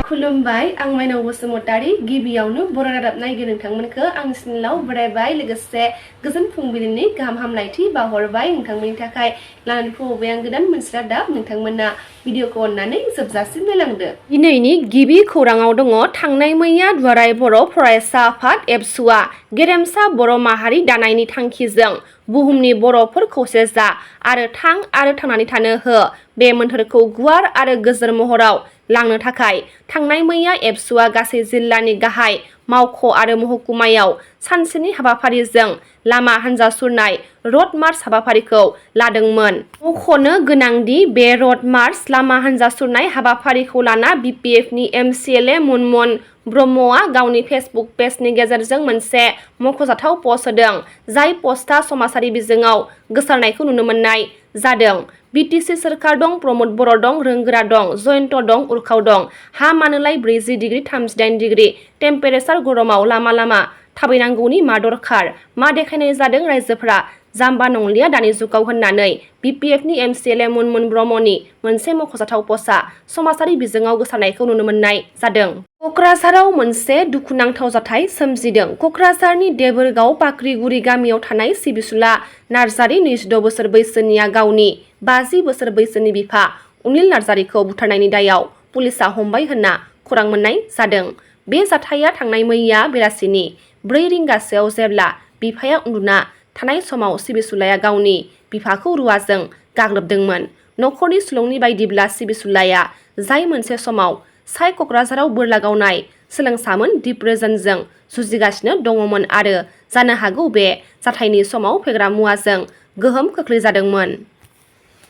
खुलुमबाय आं माइनाव बसुमतारी गिबियावनो बर' रादाब नायगिरि नोंथांमोनखौ आंनि चेनेलाव बरायबाय लोगोसे गोजोन फुंबिलिनि गाहाम हामलायथि बावहरबाय नोंथांमोननि थाखाय लानानै फैबाय आं गोदान मोनसे रादाब नोंथांमोना भिडिअखौ अननानै जोबजासिम नायलांदो। दिनैनि गिबि खौराङाव दङ थांनाय मैया दुलाराय बर' फरायसा आफाद एबसुआ गेरेमसा बर' माहारि दानायनि थांखिजों बुहुमनि बर'फोर खौसे जा आरो थांनानै थानो हो बे मोन्थोरखौ गुवार आरो गोजोर महराव लांनो थाखाय थांनाय मैया एबसुआ गासै जिल्लानि गाहाय मावख' आरो महकुमायाव सानसेनि हाबाफारिजों लामा हान्जा सुरनाय रड मार्च हाबाफारिखौ लादोंमोन। मख'नो गोनांदि बे रड मार्च लामा हान्जा सुरनाय हाबाफारिखौ लाना बिपिएफनि एमसिएलए मुनमुन ब्रह्मआ गावनि फेसबुक पेजनि गेजेरजों मोनसे मख'जाथाव पस्ट होदों। जाय पस्टआ समाजारि बिजोङाव गोसारनायखौ नुनो मोननाय जादों। बिटिसि सोरखार दं, प्रमद बर' दं, रोंगोरा दं, जयन्त दं, उरखाव दं। हा मानोलाय 40 डिग्री 38 डिग्री टेम्पारेचार गरमाव लामा थाबायनांगौनि मा दरखार? मा देखायनाय जादों रायजोफोरा जाम्बा नंलिया दानि जुगाव होननानै बिपिएफनि एमसिएलए मुनमुन ब्रह्मनि मोनसे मख'जाथाव पस्टआ समाजारि बिजोङाव गोसारनायखौ नुनो मोननाय जादों। क'क्राझाराव मोनसे दुखुनांथाव जाथाय सोमजिदों। क'क्राझारनि देबोरगाव बाख्रिगुरि गामियाव थानाय सिबिसुला नार्जारि 26 बोसोर बैसोनिया गावनि 50 बोसोर बैसोनि बिफा अनिल नार्जारिखौ बुथारनायनि दायाव पुलिसआ हमबाय होनना खौरां मोननाय जादों। बे जाथाया थांनाय मैया बेलासिनि 4 रिंगासोआव जेब्ला बिफाया उन्दुना थानाय समाव सिबिसुलाया गावनि बिफाखौ रुवाजों गाग्लोबदोंमोन। नखरनि सुलुंनि बायदिब्ला सिबिसुलाया जाय मोनसे समाव साय क'क्राझाराव बोरला गावनाय सोलोंसामोन डिप्रेसनजों जुजिगासिनो दङमोन आरो जानो हागौ बे जाथायनि समाव फेग्रा मुवाजों गोहोम खोख्लैजादोंमोन।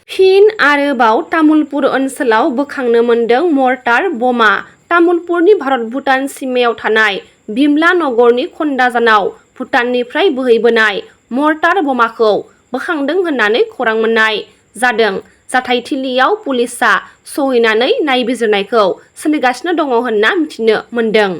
फिन आरोबाव तामुलपुर ओनसोलाव बोखांनो मोन्दों मर्टार बमा। तामुलपुरनि भारत-भुटान सिमायाव थानाय बिमला नगरनि खन्दाजानाव भुटाननिफ्राय बोहैबोनाय मर्टार बमाखौ बोखांदों होननानै खौरां मोननाय जादों। जाथायथिलियाव पुलिसआ सहैनानै नायबिजिरनायखौ सोलिगासिनो दङ होनना मिथिनो मोन्दों।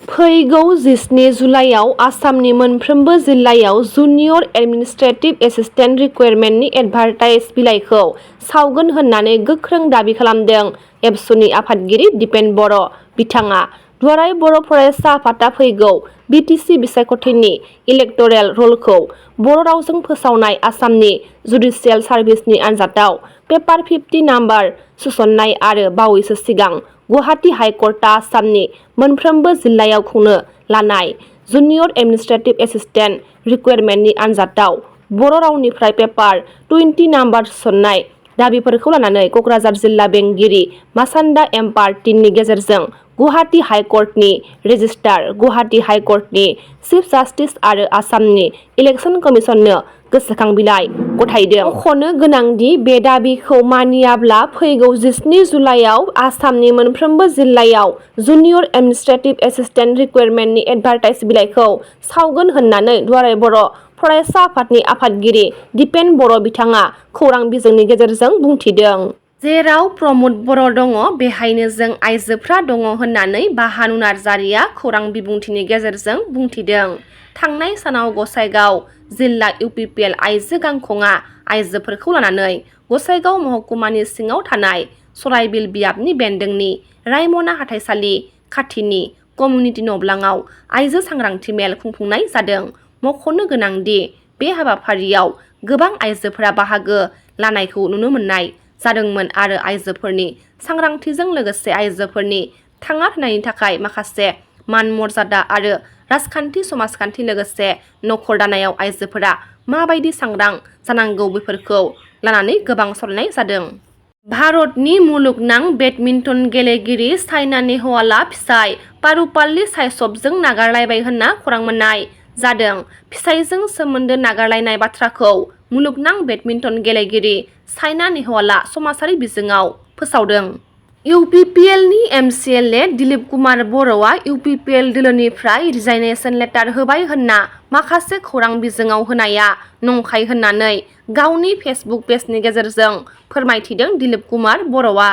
फैगौ 17 जुलाइआव आसामनि मोनफ्रोमबो जिल्लायाव जुनियर एडमिनिस्ट्रेटिभ एसिस्टेन्ट रिक्रुइटमेन्टनि एडभार्टाइज बिलाइखौ सावगोन होननानै गोख्रों दाबि खालामदों एबसुनि आफादगिरि दिपेन बर'। बिथाङा दुलाराय बर' फरायसा आफादआ फैगौ बिटिसि बिसायख'थिनि इलेक्टरेल रलखौ बर' रावजों फोसावनाय आसामनि जुडिसियेल सार्भिसनि आनजादाव पेपार 50 नाम्बार सोसननाय आरो बावैसो सिगां गुवाहाटी हाइकर्टआ आसामनि मोनफ्रोमबो जिल्लायाव खुंनो लानाय जुनियर एडमिनिस्ट्रेटिभ एसिस्टेन्ट रिक्रुइटमेन्टनि आनजादाव बर' रावनिफ्राय पेपार 20 नाम्बार सोसननाय दाबिफोरखौ लानानै क'क्राझार जिल्ला बेंगिरि मासान्दा एम पार्टिननि गेजेरजों गुवाहाटी हाइकर्टनि रेजिस्ट्रार, गुवाहाटी हाइकर्टनि चिफ जास्टिस आरो आसामनि इलेक्सन कमिसननो गोसोखां बिलाइ गथायदों। मख'नो गोनांदि बे दाबिखौ मानियाब्ला फैगौ 17 जुलाइआव आसामनि मोनफ्रोमबो जिल्लायाव जुनियर एडमिनिस्ट्रेटिभ एसिस्टेन्ट रिक्रुइटमेन्टनि एडभार्टाइज बिलाइखौ सावगोन होननानै दुलाराय बर' फरायसा आफादनि आफादगिरि दिपेन बर' बिथाङा खौरां बिजोंनि गेजेरजों बुंथिदों। जेराव प्रमद बर' दङ बेहायनो जों आइजोफ्रा दङ होननानै बाहानु नार्जारिया खौरां बिबुंथिनि गेजेरजों बुंथिदों। थांनाय सानाव गसाइगाव जिल्ला इउपिपिएल आइजो गांखंआ आइजोफोरखौ लानानै गसाइगाव महकुमानि सिङाव थानाय सराइबिल बियाबनि बेन्दोंनि रायमना हाथाइसालि खाथिनि कमिउनिटि नब्लाङाव आइजो सांग्रांथि मेल खुंफुंनाय जादों। मख'नो गोनांदि बे हाबाफारियाव गोबां आइजोफोरा बाहागो लानायखौ नुनो मोननाय जादोंमोन आरो आइजोफोरनि सांग्रांथिजों लोगोसे आइजोफोरनि थांना थानायनि थाखाय माखासे मान मर्यादा आरो राजखान्थि समाजखान्थि लोगोसे नखर दानायाव आइजोफोरा माबायदि सांग्रां जानांगौ बेफोरखौ लानानै गोबां सावरायनाय जादों। भारतनि मुलुगनां बेडमिन्टन गेलेगिरि साइना नेहवालआ फिसाय पारुपाल्ली साइसभजों नागारलायबाय होनना खौरां मोननाय जादों। फिसायजों सोमोन्दो नागारलायनाय बाथ्राखौ मुलुगनां बेडमिन्टन गेलेगिरि साइना नेहवालआ समाजारि बिजोङाव फोसावदों। इउपिपिएलनि एमसिएलए दिलीप कुमार बर'आ इउपिपिएल दोलोनिफ्राय रिजाइनेसन लेटार होबाय होनना माखासे खौरां बिजोङाव होनाया नंखाय होननानै गावनि फेसबुक पेजनि गेजेरजों फोरमायथिदों दिलीप कुमार बर'आ।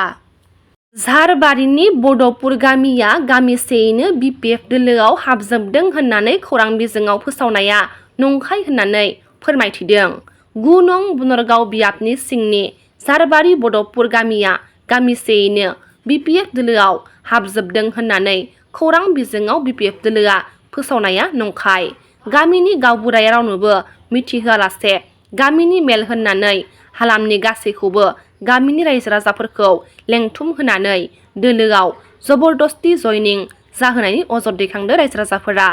झारबारिनि बड'पुर गामिया गामिसेयैनो बिपिएफ दोलोआव हाबजोबदों होननानै खौरां बिजोङाव फोसावनाया नंखाय होननानै फोरमायथिदों। 9 नं बनरगाव बियाबनि सिंनि झारबारि बड'पुर गामिया गामिसेयैनो BPF दोलोआव हाबजोबदों होननानै खौरां बिजोङाव BPF दोलोआ फोसावनाया नंखाय। गामिनि गावबुराया रावनोबो मिथिहोआलासे गामिनि मेल होननानै हालामनि गासैखौबो गामिनि रायजो राजाफोरखौ लेंथुम होनानै दोलोआव जबरदस्ति जयनिं जाहोनायनि अजद दैखांदों रायजो राजाफोरा।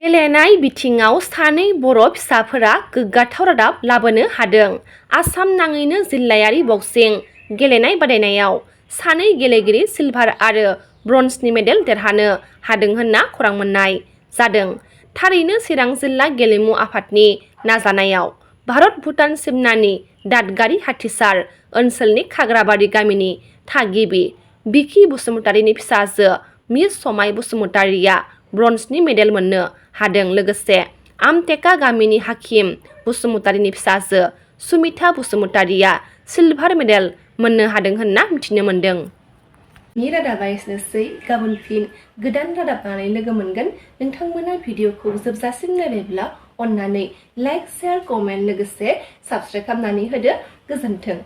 गेलेनाय बिथिङाव सानै बर' फिसाफोरा गोग्गाथाव रादाब लाबोनो हादों। आसाम नाङैनो जिल्लायारि बक्सिं गेलेनाय बादायनायाव सानै गेलेगिरि सिलभार आरो ब्रन्जनि मेडेल देरहानो हादों होनना खौरां मोननाय जादों। थारैनो चिरां जिल्ला गेलेमु आफादनि नाजानायाव भारत भुटान सिमनानि दादगारि हाथिसार ओनसोलनि खाग्राबारि गामिनि थागिबि बिखि बसुमतारिनि फिसाजो मिस समाय बसुमतारिया ब्रन्जनि मेडेल मोननो हादों। लोगोसे आमटेका गामिनि हाकिम बसुमतारिनि फिसाजो सुमिता बसुमतारिया सिलभार मेडेल मोननो हादों होनना मिथिनो मोन्दों। रादाबा एसेनोसै। गाबोन फिन गोदान रादाब लानानै लोगो मोनगोन। नोंथांमोना भिडिअखौ जोबजासिम नायबायब्ला अन्नानै लाइक, शेयार, कमेन्ट लोगोसे साबस्क्राइब खालामनानै होदो। गोजोन्थों।